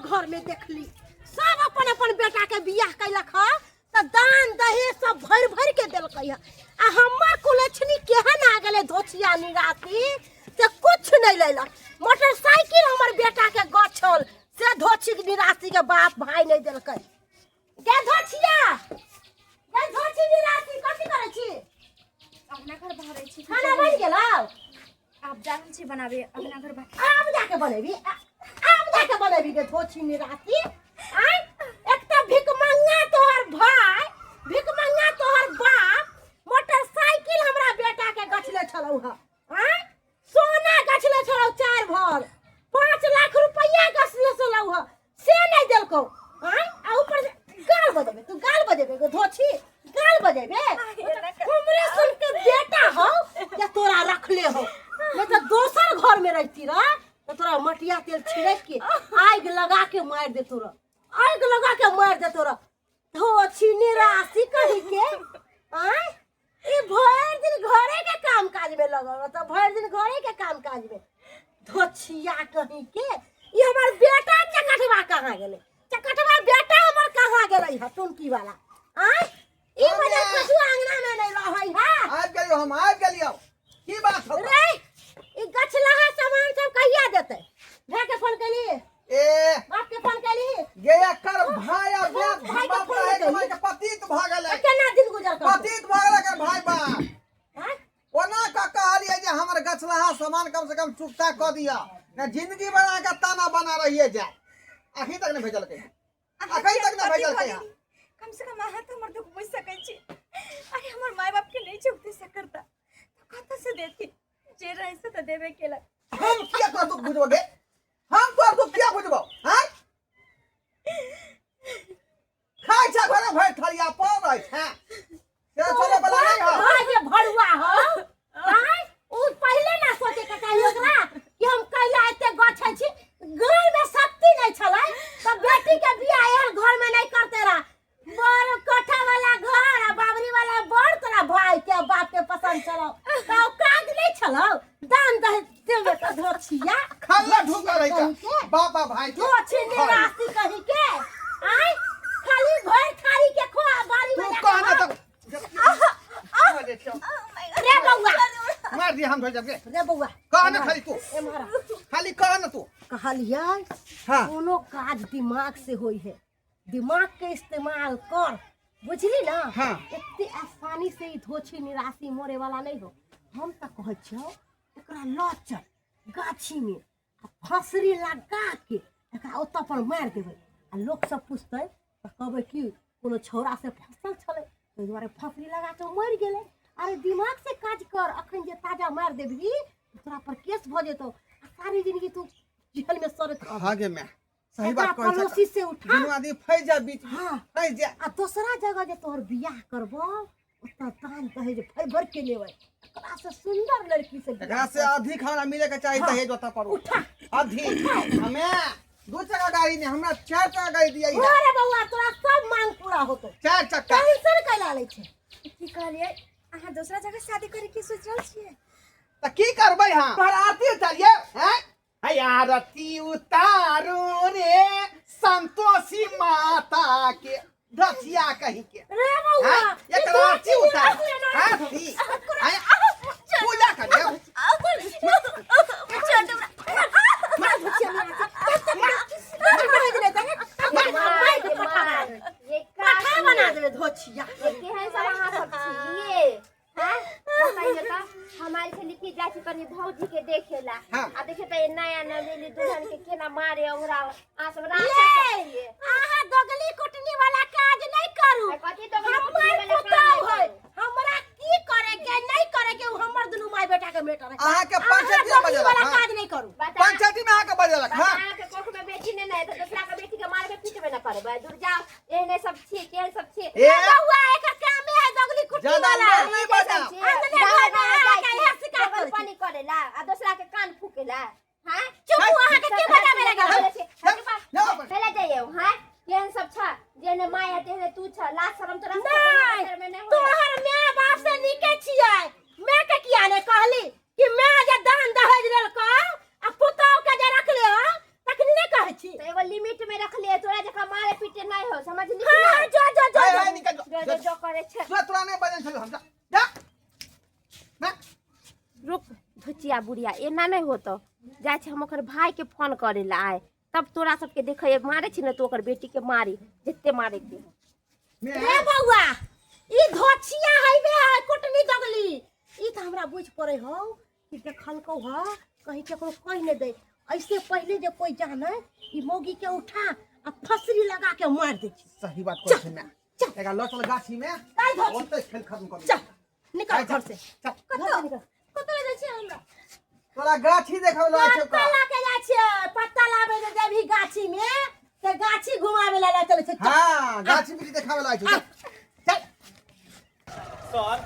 घर में देखली सब अपन अपन बेटा के बियाह कैलक ह तऽ दान दहेज सब भरि भरि के देलकै ह आ हमर कुलक्षणी केहन आ गेलै धोछिया निराती से कुछ नहीं लेलक मोटरसाइकिल हमर बेटा के गछल से धोछी निरासी के बाप भाई नहीं देलकै गे धोछिया गे धोछी निरासी कथी करै छी अपना घर बहारै छी खाना बनि गेलौ आब जा रहल छी बनाबे अपना घर बा आब जाके बनेबी आब जाके बनेबी गे धोछी निरासी आय एक तऽ भिखमंगा तोहर भाई भिखमंगा तोहर बाप मोटरसाइकिल हमरा बेटा के गछले छलौ हँ आय सोना गछले छलौ 4 भर 5 लाख रुपया गछले छलौ हँ से नहीं देलकौ आय आ ऊपर से गाल बजेबे तू गाल बजेबे गो धोछी गाल बजेबे हमरे सुन के बेटा हो या तोरा रखले हो नहीं तो दोसर घर में रहती रह तो तोरा मटिया तेल छिड़क के आग लगा के मार दे तोरा आग लगा के मार दे तोरा धोछी निराशी कही के आय ई भरि दिन घरे के काम काज में लगल रहत भरि दिन घरे के काम काज में धोछिया कही के ई हमर बेटा चकटवा कहाँ गेलै चकटवा बेटा हमर कहाँ गेलै ह टुनकी वाला आय ई बजे कछु आंगना में नहीं रहै है आबि गेलियौ हम आबि गेलियौ की बात हौ रे ई गछलहा सामान सब कहिया देतै भाय के फोन कैली ए बाप के फोन कैली गे एकर भाय आ बाप भाई के बाप फोन रहे कैली। के के पतित भऽ गेलै केना दिन गुजर करतै पतित भऽ गेलै एकर भाय बाप आँय? ओना कऽ कहलियै जे हमर गछलहा सामान कम से कम चुकता कऽ दिअ ने जिंदगी भर अहाँके ताना बना रहिए जाए अखन तक नहि भेजलकै अखन तक नहि भेजलकै हँ कम से कम अहाँ तऽ हमर दुख बुझि सकै छी अरे हमर माय बाप के नहि छै ओते सकरता तऽ कतऽ से देती जे रहै से तऽ देबे केलक हम किया तोहर दुख बुझबो गे हम तोहर दुख किया बुझबो हैं खाइ छै घरे भरि थरिया पर रहै छै से चले बला नहीं हो भाई जे भरुआ हो आँय उ पहिले ना सोचे के चाही ओकरा कि हम कैला एते गछै छी घर में शक्ति नहीं छलै तऽ बेटी के बियाह एहन घर में नहीं करते रहा बड़ कोठा वाला घर आ बाबरी वाला बड़ तोरा भाई के बाप के पसंद छलौ तऽ ओ काज नहीं छलौ दान दहेज देबे तऽ धोछिया खल्ला ढुकल रहै छै बाबा भाई के धोछी निराशी कही के आँय खाली भरि थारी के खो आ बारी तू में कह ना जाके तब रे बौआ मार दिया हम भेजब के रे बौआ कह ना खाली तू एम्हर आ। खाली कह ना तू कहलियै हाँ कोनो काज दिमाग से होई है दिमाग के इस्तेमाल कर बुझली ना हाँ। एते आसानी से ई धोछी निराशी मरे वाला नहीं हो हम तऽ कहै छियौ एकरा लऽ चल गाछी में आ फसरी लगा के एकरा ओतऽ पर मारि देबै आ लोक सब पुछतै तऽ कहबै कि कोनो छौड़ा से फसल छलै ताहि दुआरे फसरी लगा के मरि गेलै अरे दिमाग से काज कर अखन जे ताजा मारि देबही तऽ तोरा पर केस भऽ जेतौ आ सारी जिंदगी तू जेल में सड़ैत रहबही। हाँ गे मैं सही एकरा बात कहै पड़ोसी छै से उठा दुनू आदमी फंसि जा बीच में हाँ फंसि जा आ दोसरा जगह जे तोहर बियाह करबो ओतऽ दान दहेज भरि भरि के लेबै एकरा से सुंदर लड़की से बियाह एकरा से अधिक हमरा मिले के चाही हाँ। दहेज ओतऽ पर उठा। अधिक हमे दू चक्का गाड़ी नहीं हमरा चार चक्का गाड़ी दिया कर। अरे बौआ तोरा सब मांग पूरा होतो चार चक्का टेंशन कैला लै छै की कहलियै अहाँ दोसरा जगह शादी करे के सोच रहल छियै तऽ की करबै हम तोहर आरती उतारियै हैं है आरती उतारू रे संतोषी माता के दसिया कही के रे बौआ हैं? एकर आरती उतार आरती हैं? पूजा कर ये पठा बना देबे धोछिया ये केहन सब अहाँ सब छियै हाँ बताइए त हमारे छली कि जाइ छी कनी भौजी के देखेला हाँ। आ देखे त ये नया नवेली दुल्हन के केना मारे ओकरा अहाँ सब राख ये छियै अहाँ दोगली कुटनी वाला काज नहीं करू आ कथी दोगली हमर कुटनी वाला पुतहु काज नहीं है करू? हमरा की करे के नहीं करे के उ हमर दुनू माय बेटा के मैटर है अहाँके अहाँ पंचायती में दोगली बजेलक, वाला हाँ। काज नहीं करू बता पंचायती में आके बजेलक बता हाँ अहाँके कोख में बेटी ने नहीं त दूसरा के बेटी के मारबे पीटबे न करबै दूर जाओ एहने सब छियै केहन सब छियै ए बौआ एकर कामे है दोगली कुटनी ज्यादा वाला लोग नहीं बजाओ। अंगने घर में आके इहे शिकायत करै छी। पानी करेला आ दूसरा के कान फूकेला हां चुप अहाँ के के बजाबे लगल पहले जाइए हां केहन सब छ जेने माय है तेहने तू छ लाज शरम तोरा नहीं में नहीं होय तोहर माय बाप से नीके छियै माय के किया ने कहली कि माय जे दान दहेज लेलकौ आ पुतहु के जे रखले हो तखनी नहि कहै छी छी। तो एगो लिमिट में रख लिए, तोरा जका मारे पीटे नहीं हो, समझली कि हाँ नहीं? जो जो जो ए, जो। ए, निकल जो। जो जो जो करे छे। जो तोरा नहीं बजन छलो हम, जा जा ना। रुक धुचिया बुढ़िया, एना नहीं होतो। जाइ छै हम ओकर भाई के फोन करे ला आए, तब तोरा सबके देखे मारे छी ने, तो ओकर बेटी के मारी जते मारे के। रे बौआ, ई धोछिया है बे है कुटनी दगली, ई त हमरा बुझ पड़े हौ कि देखलकौ ह कहीं केकरो कहि नहि दे। ऐसे पहले जे कोई जाने ई मौगी के उठा आ फसरी लगा के मार दे छी। सही बात कहै छै मैं। एकरा लऽ चल गाछी में, काहे धोछी? ओतै खेल खत्म कर। चल निकल घर से, चल। घर से निकल। कतऽ लऽ जाइ छियै हमरा? तोरा गाछी देखबै लऽ छै। पत्ता ला के जाइ छियै, पत्ता लाबै जे जेबही गाछी में ते गाछी घुमाबै ला लऽ चलै छै। चल। हाँ, गाछी बिछी देखाबै लऽ छै। चल चल। सर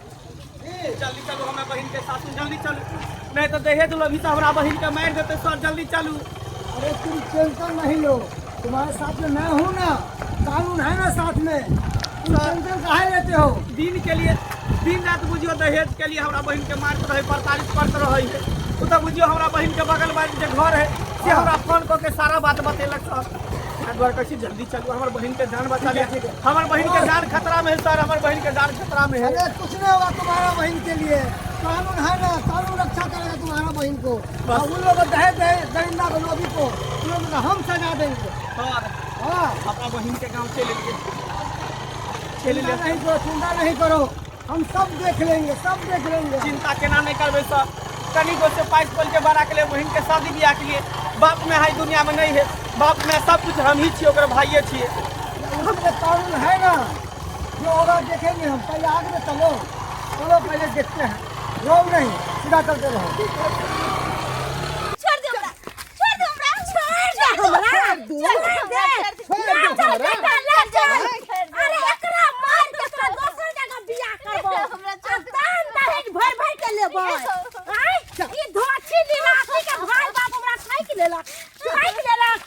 जल्दी चलू, हमरा बहिन के सासुर जल्दी चलू, नहीं तो दहेज लोभी से हमरा बहिन के मारि देते। सर जल्दी चलू। अरे तुम टेंशन नहीं लो, तुम्हारे साथ में मैं हूँ ना, कानून है ना साथ में, तुम टेंशन काहे लेते हो? दिन के लिए दिन रात बुझियो दहेज के लिए हमरा बहिन के मारत रहे, प्रताड़ित करत रहे है। उ तो बुझियो हमरा बहिन के बगल वाली जे घर है से हमरा फोन कऽ के सारा बात बतेलक सर। एहि दुआरे कहै छी जल्दी चलू, हमर बहिन के जान बचा लिअ, हमर बहिन के जान खतरा में है सर, हमर बहिन के जान खतरा में है। अरे कुछ नहीं होगा तुम्हारा बहन के लिए, कानून है ना, कानून रक्षा करेगा तुम्हारा बहन को। और उन लोगों को दहेज दरिंदा को, लोभी को, उन लोगों को हम सजा देंगे। सर हाँ अपना बहिन के गाँव चलि एलियै, चलि चिंता एलियै। नहीं करो, चिंता नहीं करो, हम सब देख लेंगे, सब देख लेंगे। चिंता केना नहीं करबै सर, कनिको से पाइस खोल के बड़ा के लिए बहिन के शादी बियाह के लिए, बाप में है दुनिया में नहीं है, बाप में सब कुछ हम ही छियै, ओकर भाइये छियै। उसमें कानून है ना, जो होगा देखेंगे हम। पहले आगे में चलो, चलो पहले देखते हैं, रो नहीं, सीधा चलते रहो। छोड़ दे हमरा, छोड़ दे हमरा, छोड़ दे हमरा, छोड़ दे, छोड़ दे, छोड़ चल दे, बेटा लग चल। छोड़ दे। अरे एकरा मार के तोरा दोसर जगह बियाह करबो, हमरा आ छोड़ दे। दान दहेज भर भर के लेबै। आय ई धोछी निराशी के भाई बाप हमरा ठकि लेलक, ठकि लेलक।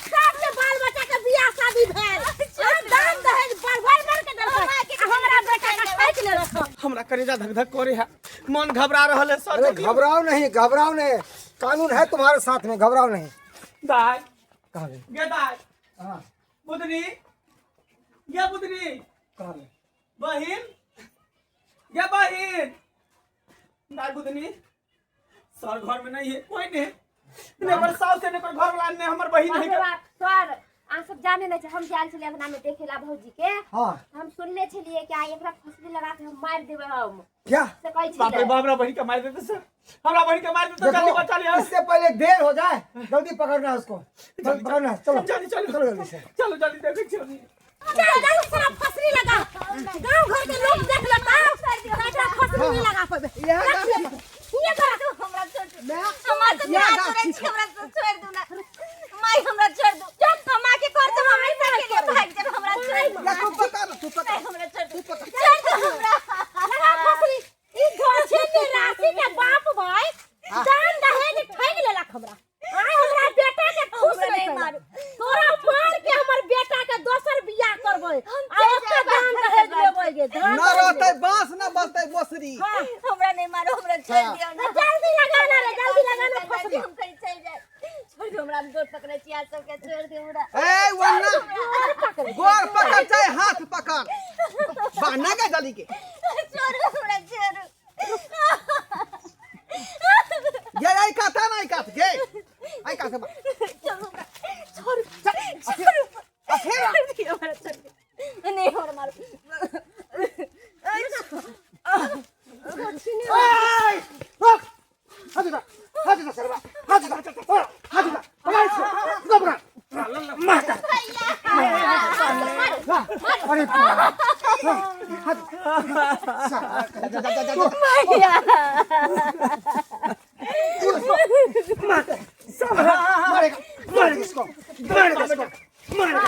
सबके बाल बच्चा के बियाह शादी भेल, आ दान दहेज भर भर भर के देलक, आ हमरा बेटा के ठकि लेलक। हमरा करेजा धक धक करे है, मन घबरा रहल है सर। अरे घबराओ नहीं, घबराओ नहीं, कानून है तुम्हारे साथ में, घबराओ नहीं। दाय कहाँ गए? गे दाय। हाँ बुधनी, गे बुधनी, कहाँ गए? बहिन, गे बहिन। दाय बुधनी सर घर में नहीं है, कोई नहीं, नहीं हमर सास है, नहीं घर वाला, नहीं हमर बहिन बाप है। रे बाप, सर अहाँ सब जाने नहीं छै, हम जायल छलियै अंगना में देखे ला भौजी के। हाँ हम सुनले छलियै कि आइ एकरा फसली लगा के हम मारि देबै हम। क्या? से कहै बाप रे छलै। बाप, हमरा बहिन के मारि देते सर, हमरा बहिन के मारि देते, जल्दी बचा लिअ। इससे पहले देर हो जाए, जल्दी पकड़ना है उसको, जल्दी पकड़ना है, चलो जल्दी चलो, चलो जल्दी से। चलो जल्दी देखै छियै। चल चल सारा फसरी लगा, गांव घर के लोग देख लेता, एकरा फसरी नहीं लगा पेबे। इएह रख ले, ये कर। हमरा छोड़ दे, मैं हमरा तो इएह हाथ गाछी जोड़ै छी, हमरा तो छोड़ दू ना माई, हमरा छोड़ दू। हम माँ के घर से हम नहीं के लिए भाग जाब, हमरा छोड़ दू। या तू पकड़, तू पकड़, नहीं, हमरा छोड़ दू, छोड़ दू हमरा। लगा फसरी। ई धोछी निराशी के बाप भाई दान दहेज ठगि लेलक हमरा, आय हमरा बेटा के खुश हमरा नहीं नहीं मारू, मारू। तोरा मार के हमर बेटा के दोसर बियाह करबै, हम आ चलि ओते जायब दान बाहर दहेज बाहर। लेबै गे, दान न दहेज रहतै लेबै। बांस न बजतै बोसरी। हाँ हमरा नहीं मारो, हमरा छोड़ हाँ। दियौ ना। जल्दी लगाना रे, जल्दी लगाना फसरी। हम कहीं चलि जाए, छोड़ दू हमरा, हम गोड़ पकड़ै छी अहाँ सबके, छोड़ दियौ हमरा। ए वन्ना गोर पकड़ चाहे हाथ पकड़, बाना के जली के छोड़ू हमरा, छोड़ू। ये आई काता ना, आई कात गे, आई कात बा। छोड़ू हमरा, छोड़ू, छोड़ू, अफेरा। छोड़ दियौ हमरा, छोड़ दियौ। नहीं हमरा मारू। ओए! रुक! हाथ उठा, हाथ उठा सरवा, हाथ उठा, हाथ उठा, पकड़ इसको, इसको पकड़। मार कर। ला, अरे हाँ, हाथ जा जा जा जा। तू इसको मार कर। मारेगा, मारेगा इसको, मारेगा इसको, मारेगा।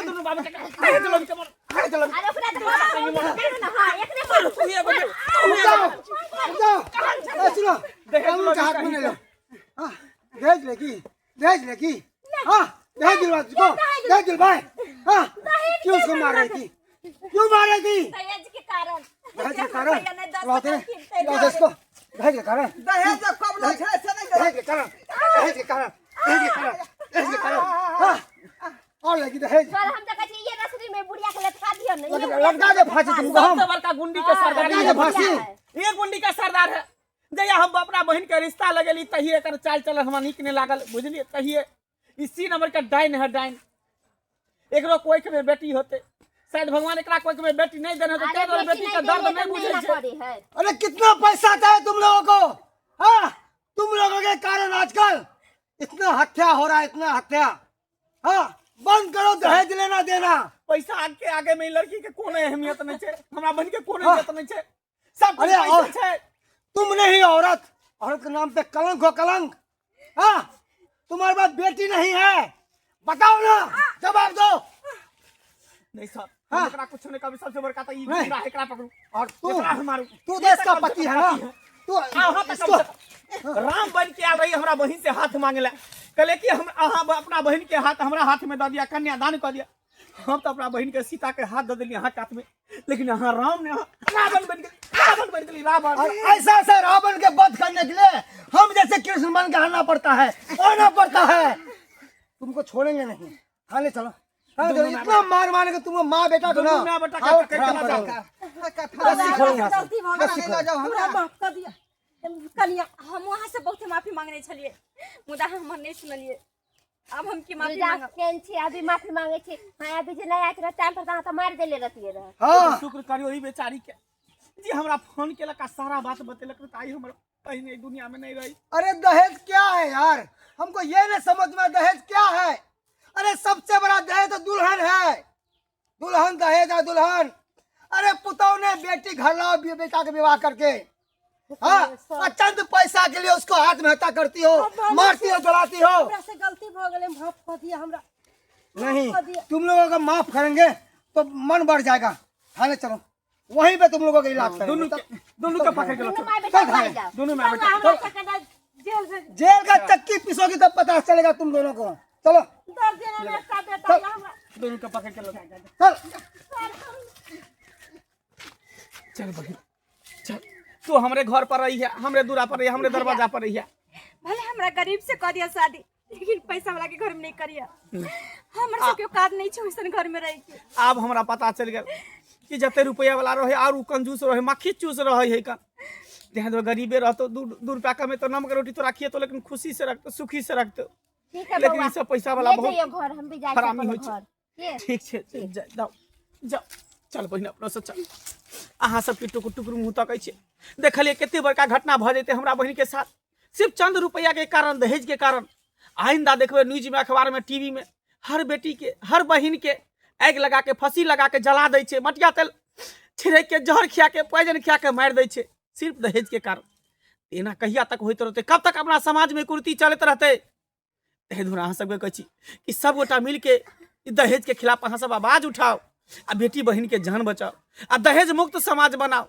दुनू बाबू के दहेज लोभी के मारू। अरे ओकरा तऽ मारू ना, हाँ एकरे मारू। रुक जाओ, रुक जाओ। ए, सुनो, कानून के हाथ में ले लो। हाँ, दहेज लेगी, दहेज लेगी। हाँ, दहेज दिलवा तुझको, दहेज दिलवाए। हाँ, क्यों उसको मार रही थी? क्यों मार रही थी? दहेज के कारण, दहेज के कारण भैया ने दस लाते हजार खींचते लाते इसको, दहेज के कारण, दहेज कब लै छै से नहीं। दहेज के कारण, दहेज के कारण, दहेज के कारण। दहेज के कारण हाँ और लगी दहेज। सर हम तो कहै छी ये रसरी में बुढ़िया के लटका दियो ने। लटका लटका दे फांसी तुमको हम। सबसे बड़का गुंडी के सरदार लटका दे फांसी। ये गुंडी का सरदार है। जहिया हम अपना बहिन के रिश्ता लगेली तहिए एकर चाल चलन हमरा नीक नहीं लागल, बुझलिए? तहिए इसी नंबर के डाइन है, डाइन। एकरो कोइख में बेटी होते, शायद भगवान एकरा कोइख में बेटी नहीं देने होते, अरे ताहि दुआरे बेटी बेटी के नहीं दर्द देने नहीं तो बुझै नहीं छै। करे है। अरे कितना पैसा आता है तुम लोगों को? हाँ, तुम लोगों के कारण आजकल इतना हत्या हो रहा है, इतना हत्या। हाँ, बंद करो दहेज लेना देना। पैसा आगे आगे में ई लड़की के कोनो अहमियत नहीं छै, हमरा बहन के कोनो हाँ। इज्जत नहीं छै, सब कुछ अरे पैसा और- छै। तुम नहीं औरत, औरत के नाम पे कलंक हो, कलंक। हाँ, तुम्हारे पास बेटी नहीं है, बताओ ना, जवाब दो। नहीं सर, हाँ। हम एकरा कुछ नहीं कभी, सबसे बड़का तो ई नहीं। गुंडा है, एकरा पकड़ू और तू एकरा हम मारू। तू ये देश तो का कम से पति कम है ना, पति है। तू अहाँ तऽ इसको कम से कम राम बन के आयल रही हमरा बहिन से हाथ मांगे ला, कहले कि हम अहाँ अपना बहिन के हाथ हमरा हाथ में दऽ दिया, कन्यादान कऽ दिया। हम तऽ अपना बहिन के सीता के हाथ दऽ देलियै अहाँ हाथ में, लेकिन अहाँ राम ने अहाँ रावण बन गेली, रावण बन गेली, रावण। और ऐसा ऐसा रावण के वध करने के लिए हम जैसे कृष्ण बन के आना पड़ता है, आना पड़ता है। तुमको छोड़ेंगे नहीं, थाने चलो, थाने चलो। दोनों इतना मार मार के तुमको माँ बेटा को ना दोनों माँ बेटा के हालत पकड़ के खराब ना करोगे। कथा रस्सी खोलो यहाँ से। गलती भऽ गेल। रस्सी खोलो। हमरा माफ कऽ दिअ कनिया। हम वहाँ से बहुत माफी मांगने छलिए, मुदा हमर नहीं सुनलिए। अब हम की माफी जा मांगब? केन छी अभी माफी मांगे छी? हाँ, अभी जे नहीं आइत रह टाइम पर त अहाँ त मारि देले रहतियै रह। हाँ, शुक्र करियो ई बेचारी के जी हमरा फोन केलक आ सारा बात बतेलक, त आई हमर पहिने ई दुनिया में नहीं रही। अरे दहेज क्या है यार, हमको ये नहीं समझ में दहेज क्या है। अरे सबसे बड़ा दहेज तो दुल्हन है, दुल्हन दहेज है, दुल्हन। अरे पुतौ ने बेटी घर लाओ बेटा के विवाह करके, हाँ, और चंद पैसा के लिए उसको आत्महत्या करती हो, मारती हो, जलाती हो। हमरा से गलती भऽ गेलै, माफ कऽ दिअ हमरा। नहीं, तुम लोगों का माफ करेंगे तो मन बढ़ जाएगा। थाने चलो, वहीं पे तुम लोगों का इलाज करेंगे। दोनों के दोनों के पकड़ के दुनू रखो। माय बेटा चल भाग थाने। जाओ। दोनों माय बेटा। हमरा सबके जेल से जेल का चक्की पिसोगी तब पता चलेगा तुम दोनों को। चलो दर्द देने में एकटा बेटा यऽ हमरा। दोनों के पकड़ के रखो। चल चल बहिन चल, तू हमरे घर पर रही है, हमरे दूरा पर रही है, हमरे दरवाजा पर रही है। भले हमरा गरीब से कह दिया शादी, लेकिन पैसा वाला के घर में नहीं करिया। हमर सबके औकात नहीं छै ओइसन घर में रह के। आब हमरा पता चल गेल कि जते रुपया वाला रहे और उ कंजूस रहे, मक्खी चूस रहे है का। ध्यान दो, गरीबे रहतो, दू रुपया कमे तो नमक रोटी तोरा खिएतो, लेकिन खुशी से रखतो, सुखी से रखतो। ठीक है लेकिन बौआ, ई सब पैसा वाला ले बहुत जइयो घर, हम भी जाइ छी हरामी अपन होइ छै। घर। के? ठीक छै, जाओ जाओ, चल बहिन अपना से चल। अहाँ सबके टुकुर टुकुर मुँह तकै छियै, देखलियै कते बड़का घटना भऽ जेतै हमरा बहिन के साथ, सिर्फ चंद रुपया के कारण, दहेज के कारण। आइंदा देखबै न्यूज में, अखबार में, टीवी में, हर बेटी के, हर बहिन के आगि लगा के, फंसी लगा के जला दै छै, मटिया तेल छिड़क के, जहर खिया के, पॉइजन खिया के मारि दै छै, सिर्फ दहेज के कारण। एना कहिया तक होइत रहतै? कब तक अपना समाज में कुरीति चलैत रहतै? ताहि दुआरे अहाँ सबके कहै छी कि सब गोटा मिलके ई दहेज के खिलाफ अहाँ सब आवाज उठाओ आ बेटी बहिन के जान बचाओ आ दहेज मुक्त समाज बनाओ।